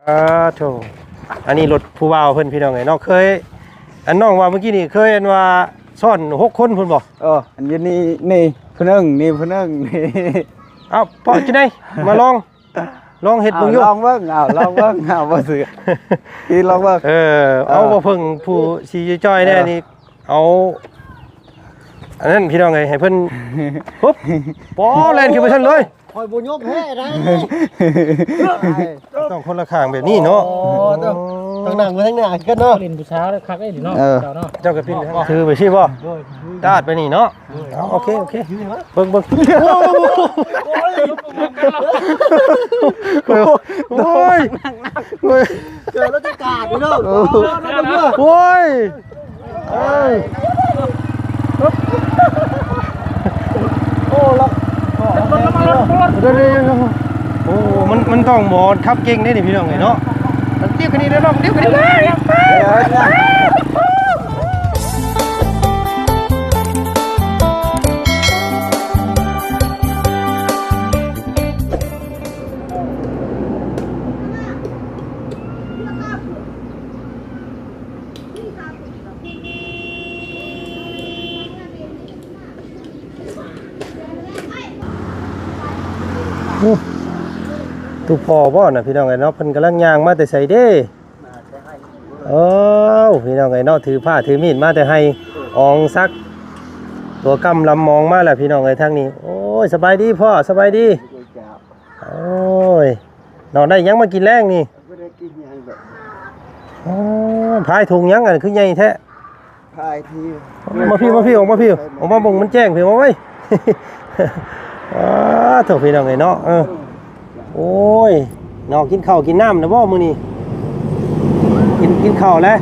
ອ້າໂທ້ ອັນນີ້ລົດຜູ້ບ່າວເພິ່ນ ພີ່ນ້ອງເອີຍເນາະ. ເຄີຍ ອັນນ້ອງວ່າເມື່ອກີ້ນີ້ ເຄີຍອັນວ່າຊ້ອນຫົກຄົນພຸ້ນບໍ່? ເອີ ອັນຢູ່ນີ້ ນີ້ຜູ້ໜຶ່ງ ນີ້ຜູ້ໜຶ່ງ ນີ້ ເອົ້າ ເພາະຈັ່ງໃດ ມາລອງ ລອງເຮັດເບິ່ງຢູ່ ເອົ້າ ລອງເບິ່ງ ເອົ້າ ລອງເບິ່ງ ເອົ້າ ບໍ່ເຊື່ອ ທີ່ລອງເບິ່ງ ເອີ ເອົາ ເອີ ບໍ່ເພິ່ງຜູ້ສີຈ່ອຍໆແດ່ ເອີ ນີ້ ເອົາ ອັນນັ້ນ ພີ່ນ້ອງເອີຍ ໃຫ້ເພິ່ນ ປຶບ ປໍ ແລ່ນຂຶ້ນໄປຊັ້ນເລີຍ ຂ້ອຍບໍ່ຍົກແພ້ໄດ້ ຕ້ອງຄົນລະຂ້າງແບບນີ້ເນາະ ໂອ້ ຕ້ອງ ຕ້ອງນັ່ງໄປທາງໜ້າຄືກັນເນາະ ຫຼິ້ນຜູ້ສາວຄັກເດ້ເນາະ ເອີ ເຈົ້າກໍປິ່ນໄປທາງ ຖືໄປຊີ້ບໍ່ ໂດຍ ຕາດໄປນີ້ເນາະ ໂດຍ ເອົາ ໂອເຄ ໂອເຄ ເບິ່ງ ເບິ່ງ ໂອ້ຍ ໂອ້ຍ ໂອ້ຍ ເກີດແລ້ວຈະກາດເນາະ ໂອ້ຍ ເອີຍ ໂອ້ ລະ ເດີ ໂອ້ ມັນ ມັນຕ້ອງໝໍຂັບເກັ່ງເດ້ນີ້ ພີ່ນ້ອງເອີຍເນາະ ມັນຕິດກັນນີ້ເດີ ຕິດກັນນີ້ເດີ. ໂອ້ ຕູ່ພໍ່ບໍ່ນະ ພີ່ນ້ອງເອີຍເນາະ ເພິ່ນກຳລັງຍ່າງມາແຕ່ໃສເດ້? ເອົ້າ ພີ່ນ້ອງເອີຍເນາະ ຖືຜ້າຖືມີດມາແຕ່ໄຮ່ ອອງສັກ ຕົວກຳລຳມອງມາແລ້ວ ພີ່ນ້ອງເອີຍ ທາງນີ້. ໂອ້ຍ ສະບາຍດີພໍ່ ສະບາຍດີ. ໂອ້ຍ ເນາະ ໄດ້ຫຍັງມາກິນແລງນີ້? ບໍ່ໄດ້ກິນຫຍັງດອກ. ອໍ ພາຍຖົງຫຍັງອັນຄືໃຫຍ່ແທ້? ພາຍທີ່ ມາພີ້ ມາພີ້ ອອກມາພີ້ ອອກມາເບິ່ງມັນແຈ້ງພີ້ ມາໄວ້. ອ້າໂທ້ ພີ່ນ້ອງເອີຍເນາະ ເອີ ໂອ້ຍ ເນາະ ກິນເຂົ້າກິນນ້ຳແລ້ວບໍ່ມື້ນີ້? ກິນ ກິນເຂົ້າແລ້ວ?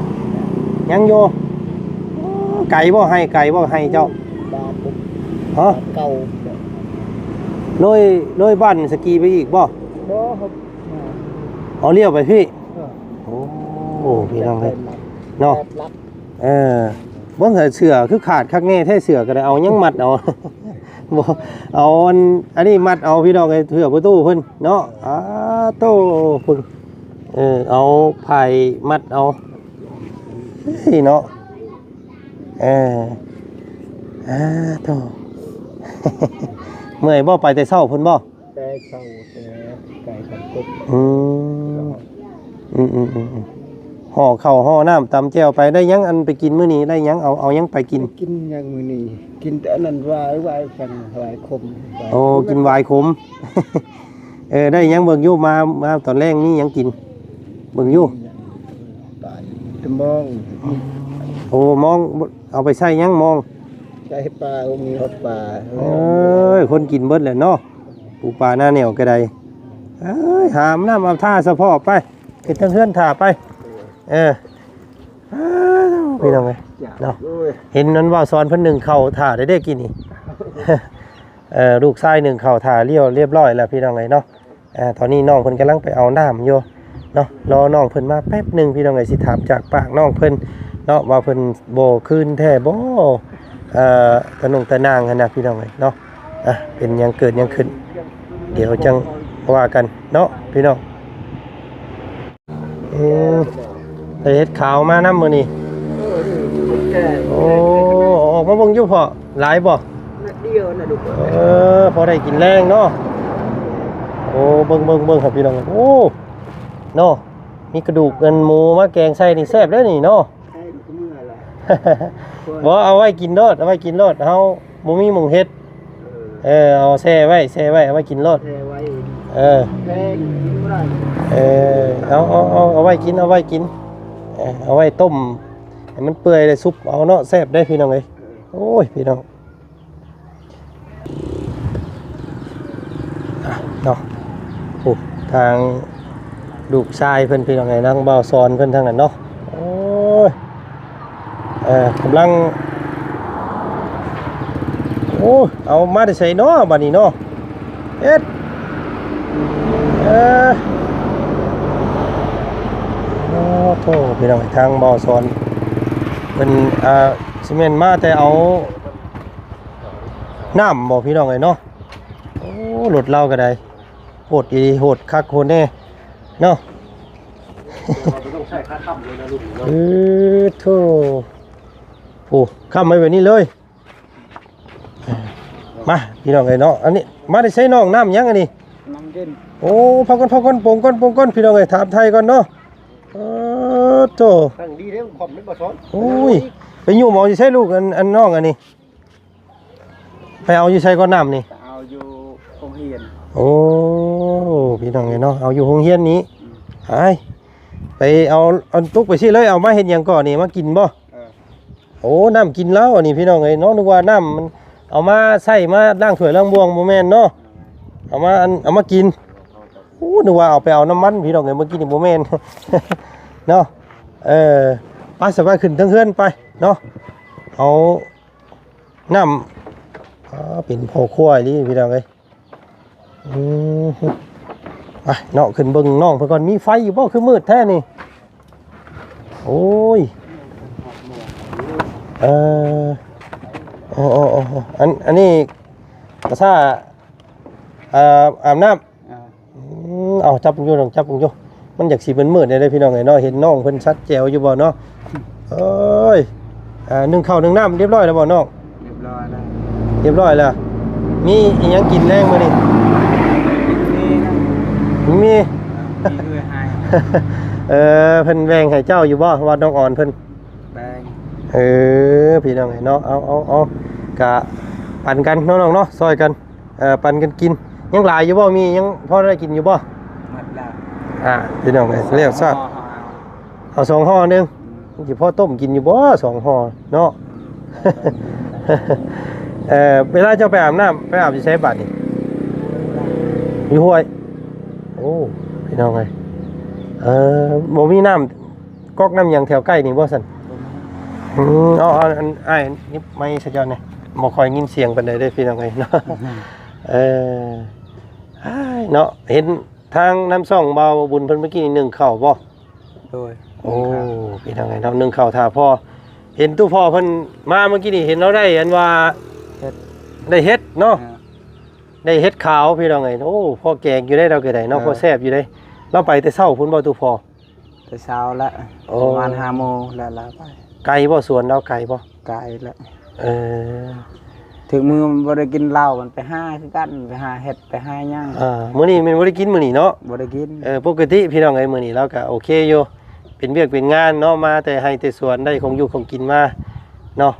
ຍັງຢູ່. ໄກບໍ່ ໄຮ່ໄກບໍ່ ໄຮ່ເຈົ້າ? ບ້ານ ຮະ? ເກົ່າ ເລີຍ ເລີຍບ້ານສະກີໄປອີກບໍ່? ບໍ່ຄັບ. ເອົາລ້ຽວໄປພີ້. ເອີ ໂອ້ ພີ່ນ້ອງເອີຍ ເນາະ ແປດຫຼັກ ເອີ ເບິ່ງໃສ່ເສື້ອຄືຂາດຄັກແນ່ແທ້ ເສື້ອກໍໄດ້ ເອົາຫຍັງມັດເອົາ? ບໍ່ ເອົາອັນ ອັນນີ້ມັດເອົາ ພີ່ນ້ອງເອີຍ ເສື້ອປະຕູເພິ່ນເນາະ. ອ້າໂທ້ ເພິ່ນ ເອີ ເອົາຜ້າມັດເອົາ ເອີ ເນາະ ເອີ ອ້າໂທ້ ເມື່ອຍບໍ່ ໄປແຕ່ເຊົ້າພຸ້ນບໍ່? ແຕ່ເຊົ້າແຕ່ໄກກັນກົບ ອືມ ອືມໆໆໆ ຫໍ່ເຂົ້າຫໍ່ນ້ຳຕຳແຈ່ວໄປ. ໄດ້ຫຍັງອັນໄປກິນມື້ນີ້ ໄດ້ຫຍັງ ເອົາ ເອົາຫຍັງໄປກິນ? ກິນຫຍັງມື້ນີ້? ກິນແຕ່ອັນນັ້ນ ຫວາຍ ຫວາຍ ຫວາຍຂົມ. ໂອ້ ກິນຫວາຍຂົມ. ເອີ ໄດ້ຫຍັງເບິ່ງຢູ່ ມາ ມາຕອນແລງມີຫຍັງກິນ ເບິ່ງຢູ່? ປາ ແຕ່ມອງ. ໂອ້ ມອງ ເອົາໄປໃສ່ຫຍັງມອງ? ໃສ່ປາ ມີຮອດປາ. ເອີຍ ຄົນກິນເບິດແຫຼະເນາະ ປູປາໜ້າແໜວກໍໄດ້. ເອີຍ ຫາມນ້ຳອາບທ່າສະເພາະໄປ ເຮັດທາງເຮືອນຖ້າໄປ. ເອີ ອ້າວ ພີ່ນ້ອງເອີຍ ເນາະ ໂອ້ຍ ເຫັນນັ້ນວ່າສອນເພິ່ນໜຶ້ງເຂົ້າຖ້າໄດ້ເດ້ກີ້ນີ້. ເອີ ລູກຊາຍໜຶ້ງເຂົ້າຖ້າລຽວ ລຽບຮ້ອຍແລ້ວ ພີ່ນ້ອງເອີຍເນາະ. ອາ ຕອນນີ້ນ້ອງເພິ່ນກຳລັງໄປເອົານ້ຳຢູ່ເນາະ ລໍນ້ອງເພິ່ນມາແປັບໜຶ່ງ ພີ່ນ້ອງເອີຍ ຊິຖາມຈາກປາກນ້ອງເພິ່ນເນາະ ວ່າເພິ່ນບໍ່ຄືນແທ້ບໍ່ ເອີ ຕາໜຸ່ງຕານາງຫັ້ນນະ ພີ່ນ້ອງເອີຍເນາະ. ອາ ເປັນຫຍັງເກີດຫຍັງຂຶ້ນ ດຽວຈັ່ງວ່າກັນເນາະ ພີ່ນ້ອງ. ອືມ ໄດ້ເຫັດຂາວມານຳມື້ນີ້. ໂອ້ ອອກມາເບິ່ງຢູ່ພໍ່ ຫຼາຍບໍ່? ໜ້ອຍດຽວນະລູກ. ເອີ ພໍໄດ້ກິນແລງເນາະ. ໂອ້ ເບິ່ງໆໆ ຄັບພີ່ນ້ອງ ໂອ້ ເນາະ ມີກະດູກອັນໝູມາແກງໃສ່ນີ້ແຊບເດ້ນີ້ເນາະ. ບໍ່ ເອົາໄວ້ກິນໂລດ ເອົາໄວ້ກິນໂລດ ເຮົາບໍ່ມີໝ່ອງເຮັດ. ເອີ ເອີ ເອົາແຊ່ໄວ້ ແຊ່ໄວ້ ເອົາໄວ້ກິນໂລດ ແຊ່ໄວ້. ເອີ ແພງກິນບໍ່ໄດ້. ເອີ ເອົາ ເອົາ ເອົາ ເອົາໄວ້ກິນ ເອົາໄວ້ກິນ. ເອີ ເອົາໄວ້ຕົ້ມໃຫ້ມັນເປື່ອຍ ແລ້ວຊຸບເອົາເນາະ ແຊບເດ້ພີ່ນ້ອງເອີຍ. ເອີ ໂອ້ຍ ພີ່ນ້ອງ ອ່ະ ເນາະ ໂອ້ ທາງລູກຊາຍເພິ່ນ ພີ່ນ້ອງເອີຍ ທາງບ່າວສອນເພິ່ນທາງນັ້ນເນາະ. ໂອ້ຍ ເອີ ກຳລັງ ໂອ້ ເອົາມາແຕ່ໃສເນາະ ບາດນີ້ເນາະ ເຮັດ ເອີ ໂອ້ໂທ້ ພີ່ນ້ອງ ທາງບ່າວສອນເພິ່ນ ອ່າ ຊິແມ່ນມາແຕ່ເອົານ້ຳບໍ່ ພີ່ນ້ອງເອີຍເນາະ. ໂອ້ ລົດລາວກໍໄດ້ ໂຫດອີ່ຫຼີ ໂຫດຄັກໂຫດແນ່ເນາະ. ແຕ່ວ່າບໍ່ຕ້ອງໃຊ້ຂາຄ້ຳເລີຍນະລຸງເນາະ. ເອີ ໂທ້ ໂອ້ ຄ້ຳໄວ້ແບບນີ້ເລີຍ. ມາ ພີ່ນ້ອງເອີຍເນາະ ອັນນີ້ມາແຕ່ໃສນ້ອງ? ນ້ຳຫຍັງອັນນີ້? ນ້ຳເຢັນ. ໂອ້ ພາກັນ ພາກັນ ປົງກ່ອນ ປົງກ່ອນ ພີ່ນ້ອງເອີຍ ຖາມໄທກ່ອນເນາະ. ເອີ ໂທ້ ຕັ້ງດີເດ້ ຂອມເດ້ບໍ່ສອນ. ໂອ້ຍ ໄປຫຍຸ້ມເອົາຢູ່ໃສລູກ ອັນ ອັນນ້ອງອັນນີ້? ໄປເອົາຢູ່ໃສກ່ອນນ້ຳນີ້? ໄປເອົາຢູ່ໂຮງຮຽນ. ໂອ້ ພີ່ນ້ອງເອີຍເນາະ ເອົາຢູ່ໂຮງຮຽນນີ້. ອືມ ອ້າຍ ໄປເອົາ ອັນຕຸກໄປຊີ້ເລີຍ ເອົາມາເຮັດຫຍັງກ່ອນນີ້ ມາກິນບໍ່? ເອີ ໂອ້ ນ້ຳກິນແລ້ວອັນນີ້ ພີ່ນ້ອງເອີຍເນາະ ນຶກວ່ານ້ຳມັນເອົາມາໃຊ້ມາລ້າງຖ້ວຍລ້າງບ່ວງ ບໍ່ແມ່ນເນາະ. ເອົາມາ ອັນ ເອົາມາກິນ. ໂອ້ ນຶກວ່າເອົາໄປເອົານ້ຳມັນ ພີ່ນ້ອງເອີຍ ເມື່ອກີ້ນີ້ບໍ່ແມ່ນເນາະ. ເອີ ໄປ ສະບາຍ ຂຶ້ນເທິງເຮືອນໄປເນາະ ເອົາ ນ້ຳ ອາ ເປັນພໍ່ຄົວອີ່ຫຼີພີ່ນ້ອງເອີຍ. ອືມ ໄປເນາະ ຂຶ້ນເບິ່ງນ້ອງເພິ່ນກ່ອນ ມີໄຟຢູ່ບໍ່ ຄືມືດແທ້ນີ້? ໂອ້ຍ ເອີ ໂອ້ ໂອ້ ໂອ້ ອັນ ອັນນີ້ກະຊາ ອາ ອາບນ້ຳ. ອືມ ເອົາ ຈັບເບິ່ງຢູ່ ລອງຈັບເບິ່ງຢູ່ ມັນຢາກຊິມືດໆແດ່ເດ້ພີ່ນ້ອງເອີຍເນາະ. ເຫັນນ້ອງເພິ່ນຊັດແຈ່ວຢູ່ບໍ່ເນາະ? ເອີຍ ອ່າ ໜຶ້ງເຂົ້າໜຶ້ງນ້ຳຮຽບຮ້ອຍແລ້ວບໍ່ນ້ອງ? ຮຽບຮ້ອຍແລ້ວ ຮຽບຮ້ອຍແລ້ວ. ມີອີ່ຫຍັງກິນແລງມື້ນີ້? ມີນະ ມີ ເອີ ມີເອື້ອຍໃຫ້. ເອີ ເພິ່ນແບ່ງໃຫ້ເຈົ້າຢູ່ບໍ່ ວ່ານ້ອງອອນເພິ່ນ? ແບ່ງ. ເອີ ພີ່ນ້ອງເອີຍເນາະ ເອົາ ເອົາ ເອົາ ກະປັນກັນເນາະນ້ອງເນາະ ຊ່ອຍກັນ. ເອີ ປັນກັນກິນ. ຍັງຫຼາຍຢູ່ບໍ່? ມີ ຍັງພໍໄດ້ກິນຢູ່ບໍ່? ໝົດແລ້ວ. ອ່າ ພີ່ນ້ອງເອີຍ ແລ້ວຊະ ເອົາສອງຫໍ່ໜຶ່ງ. ອືມ ມັນຊິພໍຕົ້ມກິນຢູ່ບໍ່ສອງຫໍ່ເນາະ? ເອີ ເວລາເຈົ້າໄປອາບນ້ຳ ໄປອາບຢູ່ໃສບາດນີ້? ຢູ່ຫ້ວຍ. ໂອ້ ພີ່ນ້ອງເອີຍ ເອີ ບໍ່ມີນ້ຳ ກອກນ້ຳຫຍັງແຖວໃກ້ນີ້ບໍ່ຊັ້ນ? ບໍ່ມີ. ອືມ ເອົາ ເອົາ ອັນ ອ້າຍ ຫຍິບໄມໃສ່ເຈົ້າແດ່ ບໍ່ຄ່ອຍຍິນສຽງປານໃດເດ້ພີ່ນ້ອງເອີຍເນາະ. ອືມ ເອີ ອ້າຍ ເນາະ ເຫັນທາງນຳຊ່ອງບ່າວບຸນເພິ່ນເມື່ອກີ້ນີ້ໜຶ້ງເຂົ້າບໍ່? ໂດຍ. ໂອ້ ໜຶ້ງເຂົ້າ ພີ່ນ້ອງເອີຍເນາະ ໜຶ້ງເຂົ້າຖ້າພໍ່. ເຫັນຕູ້ພໍ່ເພິ່ນມາເມື່ອກີ້ນີ້ ເຫັນລາວໄດ້ອັນວ່າ ເຫັດ ໄດ້ເຫັດເນາະ. ເອີ ໄດ້ເຫັດຂາວ ພີ່ນ້ອງເອີຍ. ໂອ້ ພໍແກງຢູ່ເດ້ ລາວກໍໄດ້ເນາະ. ເອີ ພໍແຊບຢູ່ເດ້. ລາວໄປແຕ່ເຊົ້າພຸ້ນບໍ່ ຕູ້ພໍ່? ແຕ່ເຊົ້າແຫຼະ. ໂອ້ ປະມານຫ້າໂມງແລ້ວລາວໄປ. ໄກບໍ່? ສວນລາວໄກບໍ່? ໄກແຫຼະ. ເອີ ຖືກມື້ມັນບໍ່ໄດ້ກິນເຫຼົ້າ ມັນໄປຫາຄືກັນ ໄປຫາເຫັດ ໄປຫາຫຍັງ. ອ່າ ມື້ນີ້ແມ່ນບໍ່ໄດ້ກິນມື້ນີ້ເນາະ? ບໍ່ໄດ້ກິນ. ເອີ ປົກກະຕິ ພີ່ນ້ອງເອີຍ ມື້ນີ້ລາວກໍໂອເຄຢູ່ ເປັນວຽກເປັນງານເນາະ ມາແຕ່ໄຮ່ແຕ່ສວນ ໄດ້ຂອງຢູ່ຂອງກິນມາເນາະ.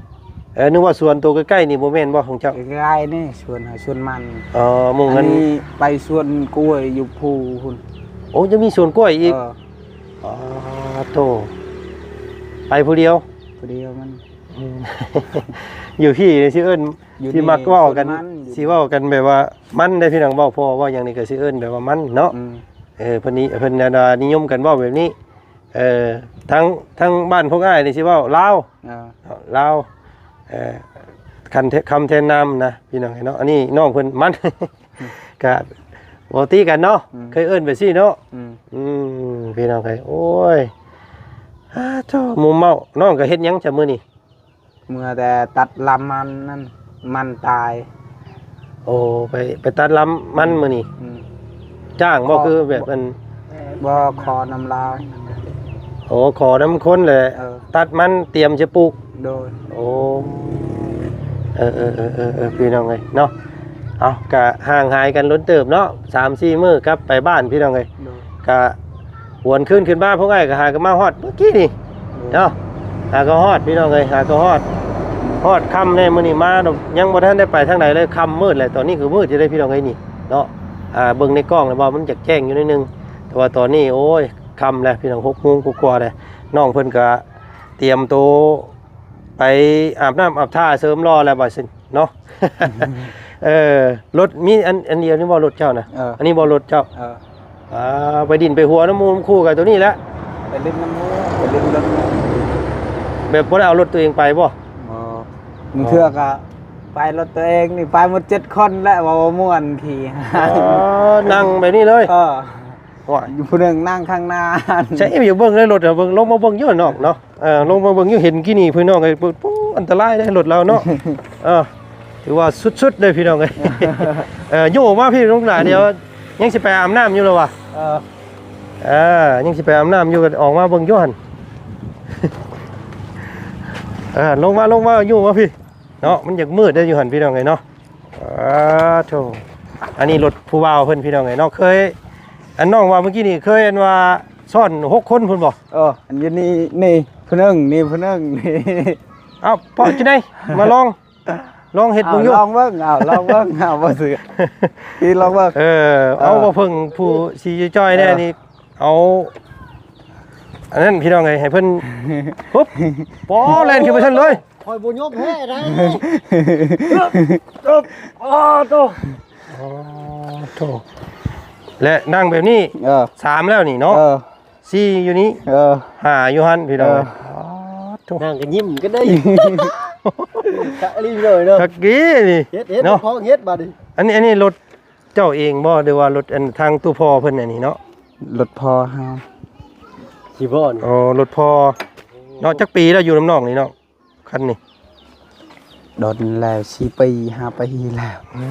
ເອີ ນຶກວ່າສວນໂຕໃກ້ໆນີ້ ບໍ່ແມ່ນບໍ່ຂອງເຈົ້າ? ໃກ້ໆນີ້ ສວນ ສວນມັນ. ອໍ ໝູ່ ອັນນີ້ໄປສວນກ້ວຍຢູ່ພູພຸ້ນ. ໂອ້ ຍັງມີສວນກ້ວຍອີກ? ເອີ. ອໍ ໂທ້ ໄປຜູ້ດຽວ? ຜູ້ດຽວມັນ. ອືມ ຢູ່ພີ້ຊິເອີ້ນ ຢູ່ ຊິມັກເວົ້າກັນ ຢູ່ສວນມັນ ຊິເວົ້າກັນແບບວ່າມັນເດ້ພີ່ນ້ອງ ເວົ້າພໍ່ເວົ້າຫຍັງນີ້ກໍຊິເອີ້ນແບບວ່າມັນເນາະ. ອືມ ເອີ ເພິ່ນນິ ເພິ່ນ ອ່າ ນິຍົມກັນເວົ້າແບບນີ້. ເອີ ທາງ ທາງບ້ານພວກອ້າຍນີ້ຊິເວົ້າລາວ. ເອີ ເນາະ ລາວ. ເອີ ຄຳແທ ຄຳແທນນາມນະ ພີ່ນ້ອງເອີຍເນາະ. ອັນນີ້ນ້ອງເພິ່ນມັນ ກະບໍ່ຕີກັນເນາະ. ອືມ ເຄີຍເອີ້ນໄປຊີ້ເນາະ. ອືມ ອືມ ພີ່ນ້ອງເອີຍ ໂອ້ຍ ອາ ໂທ້ ໝູ່ເມົາ. ນ້ອງກໍເຮັດຫຍັງຈ້ະມື້ນີ້? ເມື່ອແຕ່ຕັດລຳມັນນັ້ນ ມັນຕາຍ. ໂອ້ ໄປ ໄປຕັດລຳມັນມື້ນີ້. ອືມ ຈ້າງບໍ່? ຂໍ ຄືແບບອັນ ບໍ່ ຂໍນຳລາວ. ໂອ້ ຂໍນຳຄົນແຫຼະ. ເອີ ຕັດມັນຕຽມຈະປູກ. ໂດຍ. ໂອ້ ເອີ ເອີ ເອີ ເອີ ພີ່ນ້ອງເອີຍເນາະ. ເອົາ ກະຫ່າງຫາຍກັນດົນເຕີບເນາະ ສາມສີ່ມື້ກັບໄປບ້ານ ພີ່ນ້ອງເອີຍ. ໂດຍ. ກະຫວນຄືນຂຶ້ນມາ ພວກອ້າຍກໍຫາກໍມາຮອດເມື່ອກີ້ນີ້ເນາະ. ຫາກໍຮອດ ພີ່ນ້ອງເອີຍ ຫາກໍຮອດ. ຮອດຄ່ຳແດ່ມື້ນີ້ມາ ຍັງບໍ່ທັນໄດ້ໄປທາງໃດເລີຍ ຄ່ຳມືດແຫຼະ. ຕອນນີ້ກໍມືດຢູ່ເດ້ ພີ່ນ້ອງເອີຍ ນີ້ເນາະ. ອ່າ ເບິ່ງໃນກ້ອງແລ້ວວ່າມັນຈະແຈ້ງຢູ່ໜ້ອຍໜຶ່ງ ແຕ່ວ່າຕອນນີ້ ໂອ້ຍ ຄ່ຳແລ້ວ ພີ່ນ້ອງ ຫົກໂມງກວ່າໆແລ້ວ. ນ້ອງເພິ່ນກໍຕຽມໂຕໄປອາບນ້ຳອາບທ່າເສີມຫຼໍ່ແລ້ວ ວ່າຊັ້ນເນາະ. ເອີ ລົດມີອັນ ອັນດຽວນີ້ບໍ່ ລົດເຈົ້ານະ? ເອີ ອັນນີ້ບໍ່ ລົດເຈົ້າ? ເອີ. ອ່າ ໄປດິນໄປຫົວນຳໝູ່ນຳຄູ່ກັນໂຕນີ້ແຫຼະ. ໄປຫຼິ້ນນຳໝູ່ ໄປຫຼິ້ນລົດໝູ່. ແບບບໍ່ໄດ້ເອົາລົດຕົວເອງໄປບໍ່? ບໍ່. ອໍ ບາງເທື່ອກໍໄປລົດຕົວເອງນີ້ ໄປໝົດເຈັດຄົນແຫຼະ ເວົ້າມ່ວນຂີ່. ອໍ ນັ່ງແບບນີ້ເລີຍ? ເອີ. ໂອ້ຍ ຜູ້ໜຶ່ງນັ່ງຂ້າງໜ້າ. ໃຊ່ ຢາກເບິ່ງເລີຍລົດ ເບິ່ງ ລົງມາເບິ່ງຢູ່ນອກເນາະ. ເອີ ລົງມາເບິ່ງຢູ່ ເຫັນກີ້ນີ້ພີ່ນ້ອງເອີຍ ໂອ້ ອັນຕະລາຍເດ້ລົດລາວເນາະ. ເອີ ຖືວ່າສຸດໆເດ້ພີ່ນ້ອງເອີຍ. ເອີ ໂຍກອອກມາພີ່ນ້ອງຫຼາ ດຽວຍັງຊິໄປອາບນ້ຳຢູ່ລະວ່າ. ເອີ. ອ່າ ຍັງຊິໄປອາບນ້ຳຢູ່ ກໍອອກມາເບິ່ງຢູ່ຫັ້ນ. ເອີ ລົງມາ ລົງມາ ຢູ່ມາພີ້ເນາະ. ມັນຢາກມືດເດ້ຢູ່ຫັ້ນ ພີ່ນ້ອງເອີຍເນາະ. ອ້າໂທ້ ອັນນີ້ລົດຜູ້ບ່າວເພິ່ນ ພີ່ນ້ອງເອີຍເນາະ. ເຄີຍ ອັນນ້ອງວ່າເມື່ອກີ້ນີ້ ເຄີຍອັນວ່າຊ້ອນຫົກຄົນພຸ້ນບໍ່? ເອີ ອັນຢູ່ນີ້ ນີ້ຜູ້ໜຶ່ງ ນີ້ຜູ້ໜຶ່ງ ນີ້. ເອົ້າ ເພາະຈັ່ງໃດ ມາລອງ ລອງເຮັດເບິ່ງຢູ່ ເອົ້າ ລອງເບິ່ງ ເອົ້າ ລອງເບິ່ງ ເອົ້າ ບໍ່ເຊື່ອ ທີ່ລອງເບິ່ງ. ເອີ ເອີ ເອົາ ບໍ່ເພິ່ງຜູ້ສີຈ່ອຍໆແດ່ ເອີ ນີ້ ເອົາ ອັນນັ້ນ ພີ່ນ້ອງເອີຍ ໃຫ້ເພິ່ນ ປຶບ ປໍ ແລ່ນຂຶ້ນໄປຊັ້ນເລີຍ. ຂ້ອຍບໍ່ຍົບແພ້ໄດ໋. ອໍໂຕ ອໍໂຕ ແລະ ນັ່ງແບບນີ້ ເອີ ສາມແລ້ວນີ້ເນາະ. ເອີ ສີ່ຢູ່ນີ້ ເອີ ຫ້າຢູ່ຫັ້ນ ພີ່ນ້ອງ. ເອີ ອໍໂຕ ນັ່ງກໍຍິ້ມກັນໄດ້ ຄັກອີ່ຫຼີເລີຍເນາະ. ຄັກອີ່ຫຼີນີ້ ເຮັດ ເຮັດ ເນາະ ຂອງເຮັດບາດນີ້. ອັນນີ້ ອັນນີ້ລົດເຈົ້າເອງບໍ່ ຫຼືວ່າລົດອັນທາງຕູ້ພໍ່ເພິ່ນອັນນີ້ເນາະ? ລົດພໍ່ເຮົາ ຊິບໍ່ນີ້. ອໍ ລົດພໍ່ເນາະ. ຈັກປີແລ້ວຢູ່ນຳນ້ອງນີ້ເນາະ ຄັນນີ້? ດົນແລ້ວ ສີ່ປີ ຫ້າປີແລ້ວ. ອື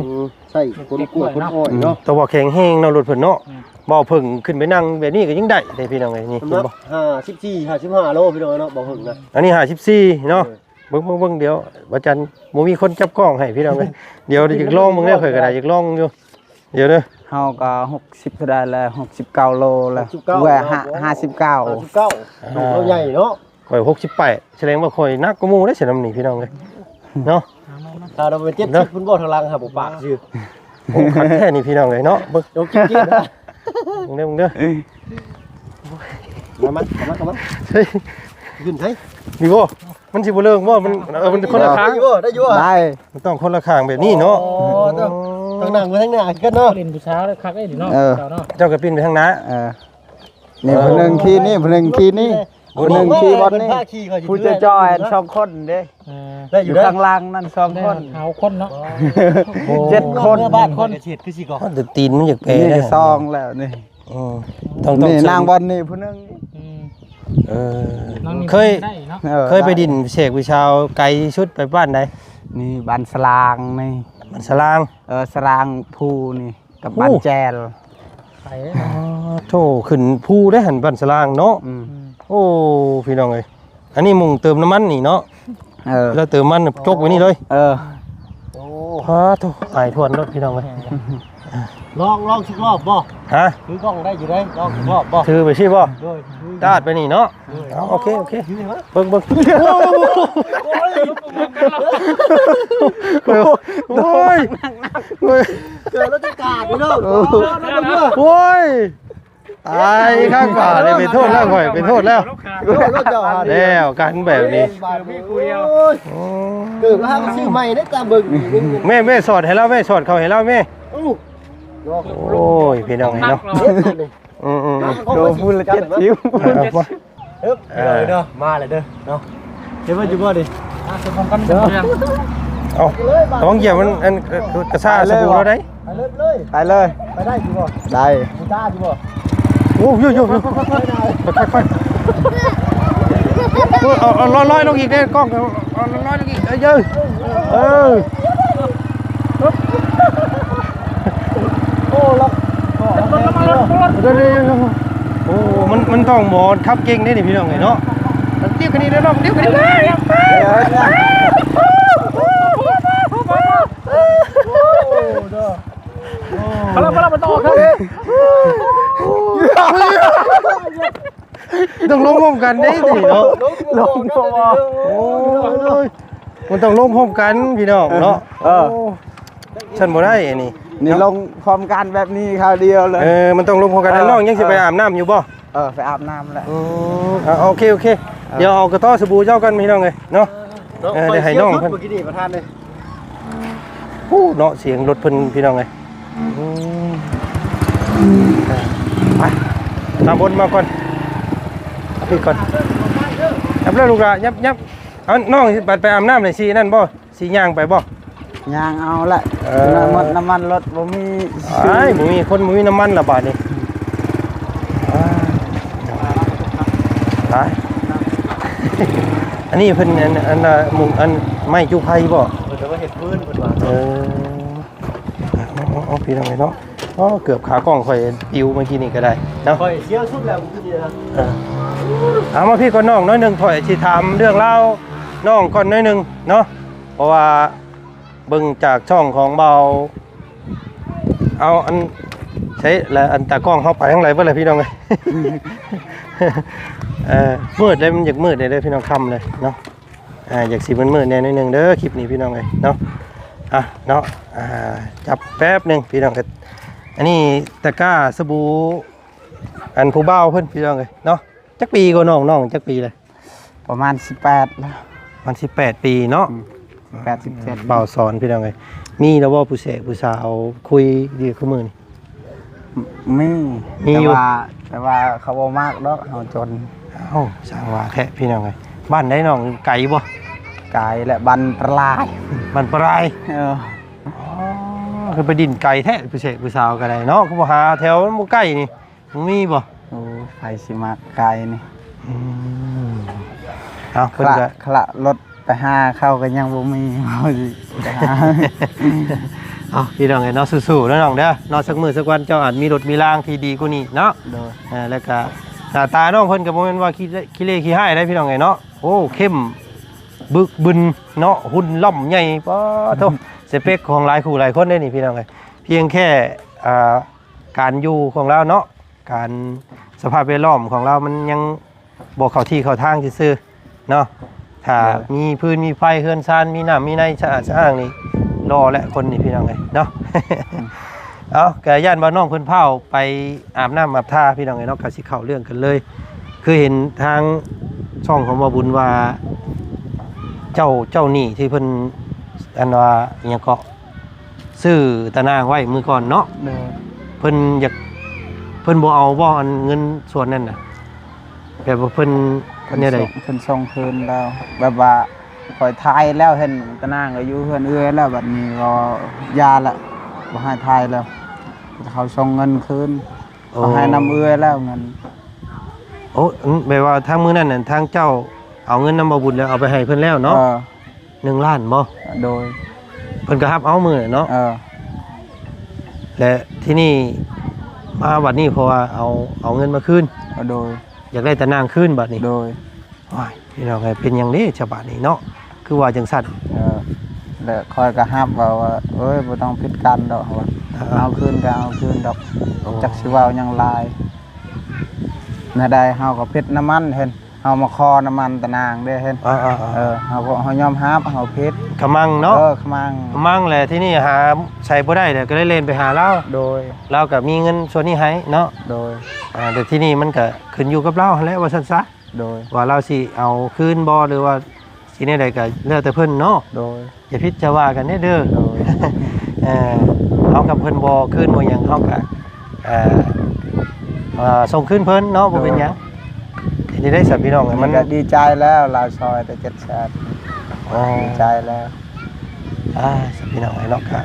ມ ໃຊ້ຄົນກວດຄົນອ້ອຍເນາະ. ອືມ ແຕ່ວ່າແຂງແຮງເນາະ ລົດເພິ່ນເນາະ. ອືມ ບໍ່ເພິ່ງຂຶ້ນໄປນັ່ງແບບນີ້ກໍຍັງໄດ້ເດ້ ພີ່ນ້ອງເອີຍ. ນີ້ ນ້ຳໜັກ ເຫັນບໍ່ ຫ້າສິບສີ່ ຫ້າສິບຫ້າໂລ ພີ່ນ້ອງເນາະ ບໍ່ເພິ່ງນະ. ອັນນີ້ ຫ້າສິບສີ່ເນາະ. ເອີ ເບິ່ງ ເບິ່ງ ເບິ່ງ ດຽວ ອາຈານ ບໍ່ມີຄົນຈັບກ້ອງໃຫ້ ພີ່ນ້ອງເອີຍ. ດຽວຢາກລອງເບິ່ງເດ້ ຂ້ອຍກໍໄດ້ຢາກລອງຢູ່. ດຽວເດີ ເຮົາກໍຫົກສິບເທົ່າໃດແລ້ວ ຫົກສິບເກົ້າໂລແລ້ວ. ຫົກສິບເກົ້າ ເວີຍ ຫ້າ ຫ້າສິບເກົ້າ ຫ້າສິບເກົ້າ. ອ່າ ໂຕໃຫຍ່ເນາະ. ຂ້ອຍຫົກສິບແປດ ສະແດງວ່າຂ້ອຍໜັກກວ່າໝູ່ເດ້ ສະນຳນີ້ ພີ່ນ້ອງເອີຍເນາະ. ຖ້າເຮົາໄປເຈັດສິບພຸ້ນບໍ່ ທາງຫຼັງຫາບໍ່ປາກຊື່. ໂອ້ ຄັກແທ້ນີ້ ພີ່ນ້ອງເອີຍເນາະ. ເບິ່ງ ໂອເຄ ເກັບ ເບິ່ງເດີ ເບິ່ງເດີ. ມາ ມາ ເຂົ້າມາ ເຂົ້າມາ. ເຮີ້ຍ ຂຶ້ນໃສ? ນີ້ບໍ່? ມັນຊິບໍ່ເລີງບໍ່? ມັນ ເອີ ມັນຄົນລະຂ້າງ. ໄດ້ຢູ່ບໍ່? ໄດ້ຢູ່ບໍ່? ໄດ້. ມັນຕ້ອງຄົນລະຂ້າງແບບນີ້ເນາະ. ອໍ ຕ້ອງ ຕ້ອງນັ່ງໄປທາງໜ້າຄືກັນເນາະ. ຫຼິ້ນຜູ້ສາວແລ້ວຄັກເດ້ນີ້ເນາະ. ເອີ ເຈົ້າເນາະ ເຈົ້າກໍປິ່ນໄປທາງໜ້າ. ເອີ ນີ້ ເອີ ຜູ້ໜຶ່ງຂີ່ນີ້ ຜູ້ໜຶ່ງຂີ່ນີ້ ຜູ້ໜຶ່ງຂີ່ບ່ອນນີ້. ຜູ້ຈ່ອຍໆສອງຄົນເດ້. ເອີ ໄດ້ຢູ່ ຢູ່ຂ້າງຫຼັງນັ້ນສອງຄົນ ໄດ້ຫ້າຫົກຄົນເນາະ. ເຈັດຄົນ ເມືອບ້ານຂ້ອຍກໍເຮັດຄືຊິກໍ ມັນແຕ່ຕີນມັນຢາກແປ ນີ້ ໄດ້ສອງແລ້ວນີ້. ອືມ ຕ້ອງ ຕ້ອງ ນີ້ນັ່ງບ່ອນນີ້ຜູ້ໜຶ່ງ. ອືມ ເອີ ນາງນີ້ ເຄີຍ ໄດ້ເນາະ. ເອີ ເຄີຍໄປດິນແຊກຜູ້ສາວໄກທີ່ສຸດໄປບ້ານໃດ? ນີ້ບ້ານສະລາງນີ້. ບ້ານສະລາງ? ເອີ ສະລາງພູນີ້ ກັບ ໂອ້ ບ້ານແຈລ. ໄປ ອໍ ໂທ້ ຂຶ້ນພູເດ້ຫັ້ນ ບ້ານສະລາງເນາະ. ອືມ ໂອ້ ພີ່ນ້ອງເອີຍ ອັນນີ້ໝ່ອງເຕີມນ້ຳມັນນີ້ເນາະ. ເອີ ແລ້ວເຕີມນ້ຳມັນຈົກໄວ້ນີ້ເລີຍ. ເອີ ໂອ້ ພາໂທ້ ຕາຍທວນໂລດ ພີ່ນ້ອງເອີຍ. ລອງ ລອງສັກລອບບໍ່? ຮະ? ຖືກ້ອງໄດ້ຢູ່ເດ້ ລອງສັກລອບບໍ່? ຖືໄປຊີ້ບໍ່? ໂດຍ ຕາດໄປນີ້ເນາະ. ໂດຍ ເອົາ ໂອເຄ ໂອເຄ ເບິ່ງ ເບິ່ງ. ໂອ້ຍ ໂອ້ຍ ໂອ້ຍ ເກີດແລ້ວຈັດການເນາະ. ໂອ້ຍ ຕາຍຂ້າງຂວານີ້ ເປັນໂທດແລ້ວຂ້ອຍ ເປັນໂທດແລ້ວ. ໂອ້ຍ ເຈົ້າຫາ ແລ້ວກັນແບບນີ້ ໂອ້ຍ ໂອ້ ເກີດມາຫາກໍຊື້ໃໝ່ໄດ້ຕາມເບິ່ງ. ແມ່ ແມ່ສອດໃຫ້ລາວ ແມ່ສອດເຂົ້າໃຫ້ລາວແມ່. ໂອ້ຍ ພີ່ນ້ອງເອີຍເນາະ. ອືມໆ ໂຕພຸ້ນລະເຈັດສິບ. ເອີ ມາ ເອີ ເດີ ມາແລ້ວເດີເນາະ. ເຫັນວ່າຢູ່ບໍ່ນີ້ ມາສະພອມກັນເດີ. ເອົາ ລະວັງຢຽບມັນ ອັນ ກະຊາສະບູລາວໄດ໋. ໄປເລີຍ ໄປເລີຍ ໄປໄດ້ຢູ່ບໍ່? ໄດ້. ບໍ່ຕ້ານຢູ່ບໍ່? ໂອ້ ຢູ່ໆ ຄ່ອຍໆ ເອົາ ເອົາລອຍໆລົງອີກເດ້ ກ້ອງ ເອົາລອຍໆລົງອີກ. ເອີ ເອີ ໂອ້ ລັກ ເດີໆໆ ໂອ້ ມັນ ມັນຕ້ອງໝໍຂັບເກັ່ງເດ້ນີ້ ພີ່ນ້ອງເອີຍເນາະ. ຕິວກັນນີ້ເດີນ້ອງ ຕິວກັນນີ້ເດີ. ໂອ້ ເດີ ໂອ້ ມາແລ້ວ ມາແລ້ວ ມັນຕ້ອງອອກເດີ. ຕ້ອງລົງພ້ອມກັນເດ້ນີ້ເນາະ. ລົງ ລົງ ລົງ ໂອ້ຍ ມັນຕ້ອງລົງພ້ອມກັນພີ່ນ້ອງເນາະ. ເອີ ໂອ້ ຊັ້ນບໍ່ໄດ້ອັນນີ້ ນີ້ເນາະ ລົງພ້ອມກັນແບບນີ້ຄາວດຽວເລີຍ. ເອີ ມັນຕ້ອງລົງພ້ອມກັນ. ເອີ ນ້ອງຍັງຊິໄປອາບນ້ຳຢູ່ບໍ່? ເອີ ໄປອາບນ້ຳແຫຼະ. ອືມ ອ່າ ໂອເຄ ໂອເຄ ເອີ ດຽວເອົາກະຕໍ່ສະບູເຈົ້າກ່ອນພີ່ນ້ອງເອີຍເນາະ. ເອີ ໄດ້ໃຫ້ນ້ອງເພິ່ນ ເມື່ອກີ້ນີ້ປະທານເດ້. ໂອ້ ເນາະ ສຽງລົດເພິ່ນພີ່ນ້ອງເອີຍ. ອືມ ໄປ ຕາບົນມາກ່ອນ ເອົາພີ້ກ່ອນ. ຍັບເລີຍລູກຫຼານ ຍັບໆ. ເອົາ ນ້ອງຊິໄປອາບນ້ຳນີ້ ຊິນັ້ນບໍ່? ຊິຍ່າງໄປບໍ່? ຍ່າງເອົາແຫຼະ. ເອີ ນ້ຳມັນ ນ້ຳມັນລົດບໍ່ມີ. ອ້າຍ ບໍ່ມີຄົນ ບໍ່ມີນ້ຳມັນລະບາດນີ້. ຕາຍ ອັນນີ້ເພິ່ນ ອັນ ອັນ ອັນ ມຸງ ອັນໄມ້ຈູ່ໄຟບໍ່? ເພິ່ນຈະມາເຮັດພື້ນເພິ່ນວ່າ. ເອີ ເອົາ ເອົາ ເອົາ ພີ່ນ້ອງເອີຍເນາະ. ອໍ ເກືອບຂາກ້ອງຂ້ອຍປິວເມື່ອກີ້ນີ້ກໍໄດ້. ເນາະ ຂ້ອຍເສຍສຸດແລ້ວ ຄືຊິ ເອີ ເອົາມາພີ້ກ່ອນນ້ອງໜ້ອຍໜຶ່ງ ຂ້ອຍຊິຖາມເລື່ອງລາວນ້ອງກ່ອນໜ້ອຍໜຶ່ງເນາະ ເພາະວ່າເບິ່ງຈາກຊ່ອງຂອງເບົາ ເອົາອັນ ໃສລະ ອັນຕາກ້ອງເຮົາໄປທາງໃດເບິດລະພີ່ນ້ອງເອີຍ ເອີ ມືດເດ້ ມັນຢາກມືດເດ້ພີ່ນ້ອງ ຄ່ຳເລີຍເນາະ. ອ່າ ຢາກຊິມືດໆແດ່ໜ້ອຍໜຶ່ງເດີ ຄລິບນີ້ພີ່ນ້ອງເອີຍເນາະ ອ່ະເນາະ ອ່າ ຈັບແປັບໜຶ່ງພີ່ນ້ອງເອີຍ ອັນນີ້ຕະກ້າສະບູ ອັນຜູ້ບ່າວເພິ່ນພີ່ນ້ອງເອີຍເນາະ ຈັກປີກໍນ້ອງ ນ້ອງຈັກປີເລີຍ? ປະມານສິບແປດແລ້ວ ປະມານສິບແປດປີເນາະ ອືມ ສິບແປດ ສິບເຈັດ ບ່າວສອນພີ່ນ້ອງເອີຍ ມີແລ້ວບໍ່ຜູ້ແສຜູ້ສາວຄຸຍດີຄືມື້ນີ້? ມີ ມີຢູ່ ແຕ່ວ່າ ແຕ່ວ່າເຂົາບໍ່ມັກດອກ ເຮົາຈົນ. ເອົ້າ ຊ່າງວ່າແທ້ພີ່ນ້ອງເອີຍ ບ້ານໃດນ້ອງ ໄກບໍ່? ໄກແຫຼະ ບ້ານປະລາຍ ບ້ານປະລາຍ ເອີ ອໍ ຄືໄປດິນໄກແທ້ ຜູ້ແສຜູ້ສາວກໍໄດ້ເນາະ ຄືບໍ່ຫາແຖວມັນບໍ່ໃກ້ນີ້ ບໍ່ມີບໍ່? ໂອ້ ໃຜຊິມັກໄກນີ້ ອືມ ເອົາ ເພິ່ນກໍ ຄະລະລົດ ໄປຫາເຂົາກໍຍັງບໍ່ມີ ເຮົາຊິໄປຫາ ເອົາ ພີ່ນ້ອງເອີຍເນາະ ສູ້ໆເດີນ້ອງເດີເນາະ ສັກມື້ສັກວັນເຈົ້າອາດມີລົດມີລາງທີ່ດີກວ່ານີ້ເນາະ ໂດຍ ເອີ ແລ້ວກະໜ້າຕານ້ອງເພິ່ນກໍບໍ່ແມ່ນວ່າຂີ້ເລຂີ້ຮ້າຍໃດພີ່ນ້ອງເອີຍເນາະ ໂອ້ ເຂັ້ມບຶກບຶນເນາະ ຫຸ່ນລ່ຳໃຫຍ່ ປາໂທ້ ສະເປັກຂອງຫຼາຍຄູ່ຫຼາຍຄົນເດ້ນີ້ພີ່ນ້ອງເອີຍ ພຽງແຄ່ ອ່າ ການຢູ່ຂອງລາວເນາະ ການ ສະພາບແວດລ້ອມຂອງລາວມັນຍັງບໍ່ເຂົ້າທີ່ເຂົ້າທາງຊື່ໆເນາະ ຖ້າ ໂດຍ ມີພື້ນມີໄຟເຮືອນຊານ ມີນ້ຳມີໃນສະອາດສະອ້າງນີ້ ຫຼໍ່ແຫຼະຄົນນີ້ພີ່ນ້ອງເອີຍເນາະ ອືມ ເອົາ ກະຢ້ານວ່ານ້ອງເພິ່ນພ້າວໄປອາບນ້ຳອາບທ່າພີ່ນ້ອງເອີຍເນາະ ກະຊິເຂົ້າເລື່ອງກັນເລີຍ ຄືເຫັນທາງຊ່ອງຂອງບ່າວບຸນວ່າ ເຈົ້າ ເຈົ້າໜີ້ທີ່ເພິ່ນ ອັນວ່າ ອີຫຍັງເກາະ ຊື້ຕານາງໄວ້ມື້ກ່ອນເນາະ ໂດຍ ເພິ່ນຢາກ ເພິ່ນບໍ່ເອົາບໍ່ ອັນເງິນສ່ວນນັ້ນນະ ແບບວ່າເພິ່ນ ເພິ່ນແນວໃດ ເພິ່ນສົ່ງຄືນແລ້ວ ແບບວ່າຂ້ອຍຖ່າຍແລ້ວ ເຫັນຕານາງກໍຢູ່ເຮືອນເອື້ອຍແລ້ວ ບັດນີ້ກໍຢ່າແລ້ວ ບໍ່ໃຫ້ຖ່າຍແລ້ວ ເຂົາສົ່ງເງິນຄືນ ໂອ້ ເຂົາໃຫ້ນຳເອື້ອຍແລ້ວເງິນ ໂອ້ ແບບວ່າທາງມື້ນັ້ນນະ ທາງເຈົ້າເອົາເງິນນຳບ່າວບຸນແລ້ວ ເອົາໄປໃຫ້ເພິ່ນແລ້ວເນາະ ເອີ ໜຶ່ງລ້ານບໍ່? ໂດຍ ເພິ່ນກໍຮັບເອົາມື້ນັ້ນເນາະ ເອີ ແລະ ທີນີ້ມາບັດນີ້ ເພາະວ່າເອົາ ເອົາເງິນມາຄືນ ໂດຍ ຢາກໄດ້ຕານາງຄືນບັດນີ້ ໂດຍ ໂອ້ຍ ພີ່ນ້ອງເອີຍ ເປັນຫຍັງເດ້ສະບາດນີ້ເນາະ ຄືວ່າຈັ່ງຊັ້ນ ເອີ ແລະ ຂ້ອຍກໍຮັບເອົາວ່າ ເອີຍ ບໍ່ຕ້ອງຜິດກັນດອກ ວ່າ ເອີ ເອົາຄືນກໍເອົາຄືນດອກ ໂອ້ ຈັກຊິເວົ້າຫຍັງຫຼາຍ ແນວໃດເຮົາກໍຜິດນຳມັນ ເຫັນ ເຮົາມາຂໍນ້ຳມັນຕານາງເດ້ ເຫັນ ເອີ ເຮົາກໍ ເຮົາຍອມຮັບ ເຮົາຜິດ ຂະມັງເນາະ ເອີ ຂະມັງ ຂະມັງແຫຼະ ທີນີ້ຫາໃສບໍ່ໄດ້ແລ້ວ ກໍເລີຍເລ່ນໄປຫາລາວ ໂດຍ ລາວກໍມີເງິນສ່ວນນີ້ໃຫ້ເນາະ ໂດຍ ອ່າ ແຕ່ທີນີ້ມັນກໍຂຶ້ນຢູ່ກັບລາວຫັ້ນແຫຼະ ວ່າຊັ້ນຊະ ໂດຍ ວ່າລາວຊິເອົາຄືນບໍ່ ຫຼືວ່າຊິແນວໃດກໍແລ້ວແຕ່ເພິ່ນເນາະ ໂດຍ ຢ່າຜິດຢ່າວ່າກັນເດີ ໂດຍ ເອີ ເຮົາກັບເພິ່ນບໍ່ຄືນບໍ່ຫຍັງ ເຮົາກໍ ເອີ ເອີ ສົ່ງຄືນເພິ່ນເນາະ ບໍ່ເປັນຫຍັງ ໂດຍ ເຮັດໄດ້ຊະພີ່ນ້ອງ ມັນກໍດີໃຈແລ້ວ ລາວຊ່ອຍແຕ່ເຈັດແສນ ໂອ້ ດີໃຈແລ້ວ ອ່າ ຊະພີ່ນ້ອງເອີຍເນາະ ກໍ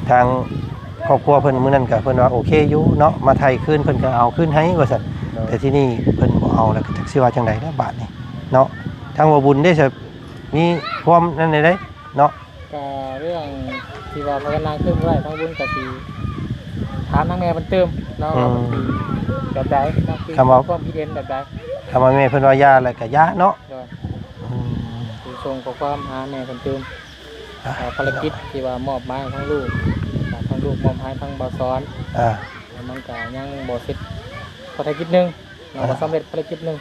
ທາງຄອບຄົວເພິ່ນມື້ນັ້ນກໍເພິ່ນວ່າໂອເຄຢູ່ເນາະ ມາໄຖ່ຄືນເພິ່ນກໍເອົາຄືນໃຫ້ວ່າຊັ້ນ ໂດຍ ແຕ່ທີນີ້ເພິ່ນບໍ່ເອົາ ແລ້ວກໍຈັກຊິວ່າຈັ່ງໃດແລ້ວບາດນີ້ເນາະ ທາງບໍ່ບຸນເດ້ ມີຄວາມນັ້ນໃດເນາະ ກະເລື່ອງທີ່ວ່າພາກັນນາງຄືນບໍ່ໄດ້ ທາງບຸນກະຊິຖາມທາງແມ່ເພິ່ນຕື່ມເນາະ ອືມ ວ່າເພິ່ນຊິແບບໃດເນາະ ຄືຄວາມຄິດເຫັນແບບໃດ ຄຳວ່າແມ່ເພິ່ນວ່າຢ່າແລ້ວກະຢ່າເນາະ ໂດຍ ອືມ ຊິສົ່ງຂໍ້ຄວາມຫາແມ່ເພິ່ນຕື່ມ ອ່າ ວ່າພາລະກິດທີ່ວ່າມອບໝາຍໃຫ້ທາງລູກ ທາງລູກມອບໃຫ້ທາງບ່າວສອນ ອ່າ ແລ້ວມັນກະຍັງບໍ່ເສັດພາລະກິດໜຶ່ງ ເນາະ ອ່າ ບໍ່ສຳເລັດພາລະກິດໜຶ່ງ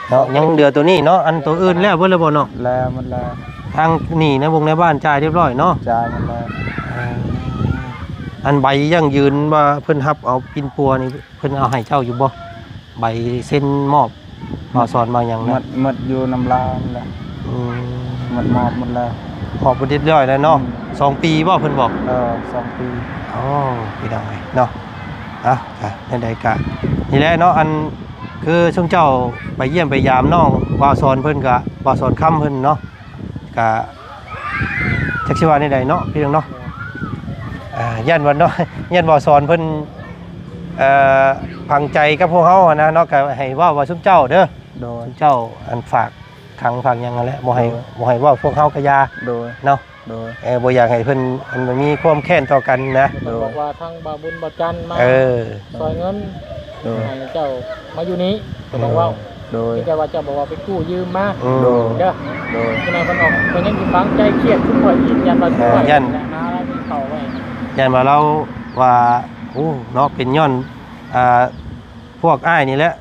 ເນາະ ຍັງເຫຼືອໂຕນີ້ເນາະ ອັນໂຕອື່ນແລ້ວເບິດແລ້ວບໍ່ເນາະ? ແລ້ວໝົດແລ້ວ ທາງໜີ້ໃນວົງໃນບ້ານຈ່າຍຮຽບຮ້ອຍເນາະ? ຈ່າຍໝົດແລ້ວ ອ່າ ອັນໃບຢັ້ງຢືນວ່າເພິ່ນຮັບເອົາປິ່ນປົວນີ້ ເພິ່ນເອົາໃຫ້ເຈົ້າຢູ່ບໍ່? ໃບເຊັນມອບ ມາສອນມາຫຍັງນະ ໝົດ ໝົດຢູ່ນຳລາວຫັ້ນແຫຼະ ອືມ ໝົດ ມອບໝົດແລ້ວ ມອບໝົດຮຽບຮ້ອຍແລ້ວເນາະ ອືມ ສອງປີບໍ່ເພິ່ນບອກ? ເອີ ສອງປີ ອໍ ພີ່ນ້ອງເອີຍເນາະ ອ່ະ ກະຈັ່ງໃດກະນີ້ແຫຼະເນາະ ອັນຄືຊຸມເຈົ້າໄປຢ້ຽມໄປຢາມນ້ອງບ່າວສອນເພິ່ນກະ ບ່າວສອນຄຳເພິ່ນເນາະ ກະຈັກຊິວ່າແນວໃດເນາະ ພີ່ນ້ອງເນາະ ອ່າ ຢ້ານວ່າເນາະ ຢ້ານບ່າວສອນເພິ່ນ ເອີ ຝັງໃຈກັບພວກເຮົາຫັ້ນນະເນາະ ກະໃຫ້ເວົ້າວ່າຊຸມເຈົ້າເດີ ໂດຍ ເຈົ້າອັນຝາກຂັງຝາກຫຍັງຫັ້ນແຫຼະ ບໍ່ໃຫ້ ໂດຍ ບໍ່ໃຫ້ເວົ້າພວກເຮົາກະຢ່າ ໂດຍ ເນາະ ໂດຍ ເອີ ບໍ່ຢາກໃຫ້ເພິ່ນ ອັນ ມີຄວາມແຄ້ນຕໍ່ກັນນະ ໂດຍ ບອກວ່າທາງບ່າວບຸນບ່າວຈັນມາ ເອີ ຊ່ອຍເງິນ ໂດຍ ໃຫ້ເຈົ້າມາຢູ່ນີ້ ກໍຕ້ອງເວົ້າ ໂດຍ ມີແຕ່ວ່າເຈົ້າບອກວ່າໄປກູ້ຢືມມາ ອືມ ໂດຍ ເດີ ໂດຍ ຈັ່ງໃດເພິ່ນອອກ ເພິ່ນຍັງຊິຝັງໃຈຄຽດຄືຂ້ອຍອີກ ຢ້ານວ່າ ເອີ ຂ້ອຍ ຢ້ານ ແຫຼະ ຫາລາຍກິນເຂົ້າໄວ້ ຢ້ານວ່າລາວວ່າ ໂອ້ ເນາະ ເປັນຍ້ອນ ອ່າ ພວກອ້າຍນີ້ແຫຼະ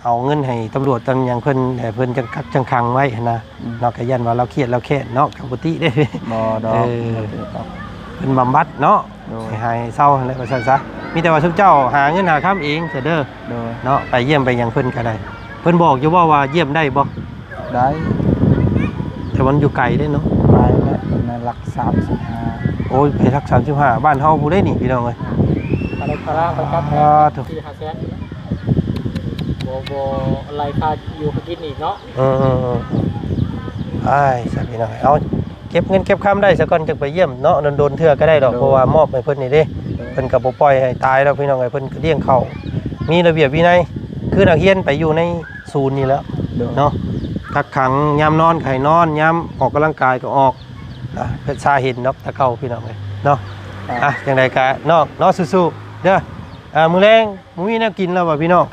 ເອົາເງິນໃຫ້ຕຳຫຼວດຕຳຫຍັງເພິ່ນ ແລ້ວເພິ່ນຈັ່ງກັກຈັ່ງຂັງໄວ້ຫັ້ນນະ ອືມ ເນາະ ກໍຢ້ານວ່າລາວຄຽດລາວແຄ້ນເນາະ ກໍບໍ່ຕິເດ້ ບໍ່ດອກ ເອີ ບໍ່ຕິດອກ ເພິ່ນບຳບັດເນາະ ໂດຍ ໃຫ້ຫາຍເຊົາຫັ້ນແຫຼະ ວ່າຊັ້ນຊະ ມີແຕ່ວ່າຊຸມເຈົ້າຫາເງິນຫາຄຳເອງຊະເດີ ໂດຍ ເນາະ ໄປຢ້ຽມໄປຫຍັງເພິ່ນກໍໄດ້ ເພິ່ນບອກຢູ່ບໍ່ວ່າຢ້ຽມໄດ້ບໍ່? ໄດ້ ແຕ່ມັນຢູ່ໄກເດ້ເນາະ ໄກແຫຼະ ເພິ່ນນະຫຼັກສາມສິບຫ້າ ໂອ້ຍ ໄປຫຼັກສາມສິບຫ້າ ບ້ານເຮົາພຸ້ນເດ້ນີ້ ພີ່ນ້ອງເອີຍ ຄ່າລົດຄ່າລາໄປກັບ ອ່າ ໂທ້ ສີ່ຫ້າແສນ ບໍ່ ບໍ່ໄລ່ຄ່າຢູ່ຄ່າກິນອີກເນາະ ເອີໆໆ ອ້າຍ ຊະພີ່ນ້ອງ ເອົາ ເກັບເງິນເກັບຄຳໄດ້ຊະກ່ອນ ຈັ່ງໄປຢ້ຽມເນາະ ດົນໆເທື່ອກໍໄດ້ດອກ ໂດຍ ເພາະວ່າມອບໃຫ້ເພິ່ນນີ້ເດ້ ໂດຍ ເພິ່ນກໍບໍ່ປ່ອຍໃຫ້ຕາຍດອກ ພີ່ນ້ອງເອີຍ ເພິ່ນກໍລ້ຽງເຂົ້າ ມີລະບຽບວິໄນ ຄືນັກຮຽນໄປຢູ່ໃນສູນນີ້ແຫຼະ ໂດຍ ເນາະ ກັກຂັງ ຍາມນອນກໍໃຫ້ນອນ ຍາມອອກກຳລັງກາຍກໍອອກ ອ່າ ເພິ່ນຊາເຫັນດອກ ແຕ່ເກົ່າ ພີ່ນ້ອງເອີຍເນາະ ອ່າ ອ່ະ ຈັ່ງໃດກໍນ້ອງເນາະ ສູ້ໆເດີ ອ່າ ມື້ແລງ ບໍ່ມີແນວກິນແລ້ວວ່າພີ່ນ້ອງ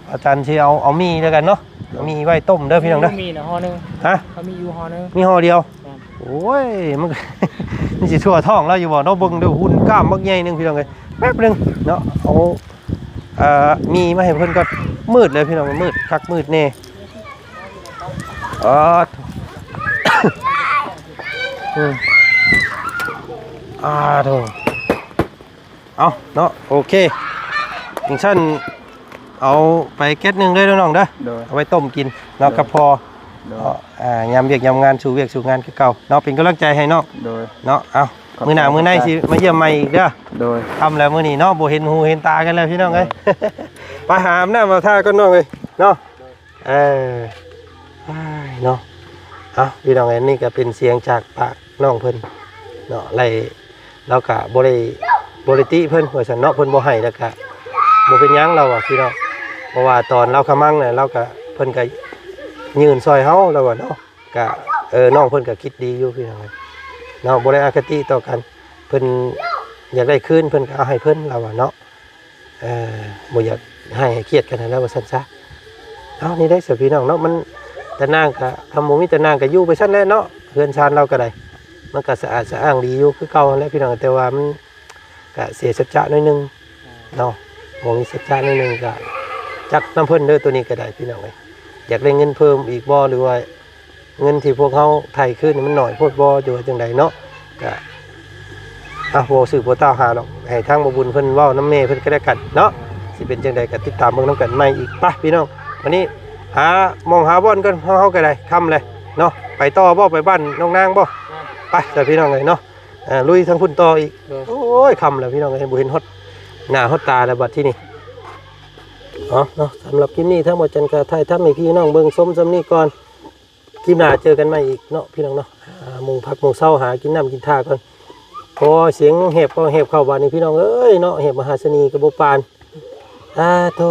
ອາຈານຊິເອົາ ເອົາໝີ່ແລ້ວກັນເນາະ ເອົາໝີ່ໄວ້ຕົ້ມເດີພີ່ນ້ອງເດີ ມີໝີ່ນະຫໍ່ໜຶ່ງ ຮະ ເຂົາມີຢູ່ຫໍ່ໜຶ່ງ ມີຫໍ່ດຽວ ແມ່ນ ໂອ້ຍ ມັນ ມັນຊິທົ່ວທ້ອງລາວຢູ່ບໍ່ເນາະ ເບິ່ງເດີ ຫຸ່ນກ້າມບັກໃຫຍ່ໜຶ່ງພີ່ນ້ອງເອີຍ ແປັບໜຶ່ງເນາະ ເອົາ ເອີ ໝີ່ມາໃຫ້ເພິ່ນກ່ອນ ມືດເລີຍພີ່ນ້ອງ ມືດຄັກມືດແນ່ ອໍ ອືມ ອາ ໂທ້ ເອົາເນາະ ໂອເຄ ຈັ່ງຊັ້ນເອົາໄປແກັດໜຶ່ງເດີນ້ອງເດີ ໂດຍ ເອົາໄວ້ຕົ້ມກິນເນາະ ໂດຍ ກັບພໍ່ ໂດຍ ເນາະ ອ່າ ຍາມວຽກຍາມງານ ສູ້ວຽກສູ້ງານຄືເກົ່າເນາະ ເປັນກຳລັງໃຈໃຫ້ເນາະ ໂດຍ ເນາະ ເອົາ ຂອບໃຈ ມື້ໜ້າມື້ໃນຊິມາຢ້ຽມໃໝ່ອີກເດີ ໂດຍ ຄ່ຳແລ້ວມື້ນີ້ເນາະ ບໍ່ເຫັນຫູເຫັນຕາກັນແລ້ວພີ່ນ້ອງເອີຍ ໂດຍ ໄປຫາອາບນ້ຳອາບທ່າກ່ອນນ້ອງເອີຍເນາະ ເອີ ອ້າຍເນາະ ເອົາ ພີ່ນ້ອງເອີຍ ນີ້ກໍເປັນສຽງຈາກປາກນ້ອງເພິ່ນເນາະ ໄລ່ ລາວກະບໍ່ໄດ້ ບໍ່ໄດ້ຕິເພິ່ນວ່າຊັ້ນເນາະ ເພິ່ນບໍ່ໃຫ້ ແລ້ວກະບໍ່ເປັນຫຍັງລາວວ່າພີ່ນ້ອງ ເພາະວ່າຕອນລາວຂະມັງນະ ລາວກະ ເພິ່ນກະຍື່ນຊ່ອຍເຮົາລາວວ່າເນາະ ກະ ເອີ ນ້ອງເພິ່ນກະຄິດດີຢູ່ພີ່ນ້ອງເນາະ ບໍ່ໄດ້ອະຄະຕິຕໍ່ກັນ ເພິ່ນຢາກໄດ້ຄືນ ເພິ່ນກະເອົາໃຫ້ເພິ່ນລາວວ່າເນາະ ເອີ ບໍ່ຢາກໃຫ້ ໃຫ້ຄຽດກັນຫັ້ນແຫຼະວ່າຊັ້ນຊະ ເອົາ ນີ້ໄດ໋ຊະພີ່ນ້ອງເນາະ ມັນຕາໜ່າງກະ ຄັນບໍ່ມີຕາໜ່າງກະຢູ່ໄປຊັ້ນແຫຼະເນາະ ເຮືອນຊານລາວກະໄດ້ ມັນກະສະອາດສະອ້າງດີຢູ່ຄືເກົ່າຫັ້ນແຫຼະພີ່ນ້ອງ ແຕ່ວ່າມັນກະເສຍສັດຈະໜ້ອຍໜຶ່ງເນາະ ບໍ່ມີສັດຈະໜ້ອຍໜຶ່ງ ກະຈັກນຳເພິ່ນເດີ ໂຕນີ້ກະໄດ້ພີ່ນ້ອງເອີຍ ຢາກໄດ້ເງິນເພີ່ມອີກບໍ່ ຫຼືວ່າ ເງິນທີ່ພວກເຮົາໄຖຄືນນີ້ມັນໜ້ອຍໂພດບໍ່ ຫຼືວ່າຈັ່ງໃດເນາະ ກະ ອ່ະ ບໍ່ສືບບໍ່ຕ່າຫາດອກ ໃຫ້ທາງບໍ່ບຸນເພິ່ນເວົ້ານຳແມ່ເພິ່ນກໍແລ້ວກັນເນາະ ຊິເປັນຈັ່ງໃດກໍຕິດຕາມເບິ່ງນຳກັນໃໝ່ອີກ ໄປພີ່ນ້ອງ ບາດນີ້ຫາໝ່ອງຫາບ່ອນກ່ອນ ເຮົາ ເຮົາກໍໄດ້ຄ່ຳແລ້ວເນາະ ໄປຕໍ່ບໍ່ ໄປບ້ານນ້ອງນາງບໍ່ ໄປຊະພີ່ນ້ອງເອີຍເນາະ ເອີ ລຸຍທາງພຸ້ນຕໍ່ອີກ ໂດຍ ໂອ້ຍ ຄ່ຳແລ້ວພີ່ນ້ອງເອີຍ ບໍ່ເຫັນຮອດໜ້າຮອດຕາແລ້ວບັດທີນີ້ ເອົາເນາະ ສຳລັບຄລິບນີ້ທາງບໍ່ຈັນກໍຖ່າຍທຳໃຫ້ພີ່ນ້ອງເບິ່ງຊົມສ່ຳນີ້ກ່ອນ ຄລິບໜ້າເຈີກັນໃໝ່ອີກເນາະພີ່ນ້ອງເນາະ ອ່າ ມຸງພັກມຸງເຊົາ ຫາກິນນ້ຳກິນທ່າກ່ອນ ໂອ້ຍ ສຽງແຫບເຂົ້າແຫບເຂົ້າບາດນີ້ພີ່ນ້ອງເອີຍເນາະ ແຫບມະຫາຊະນີກໍບໍ່ປານ ອາໂທ້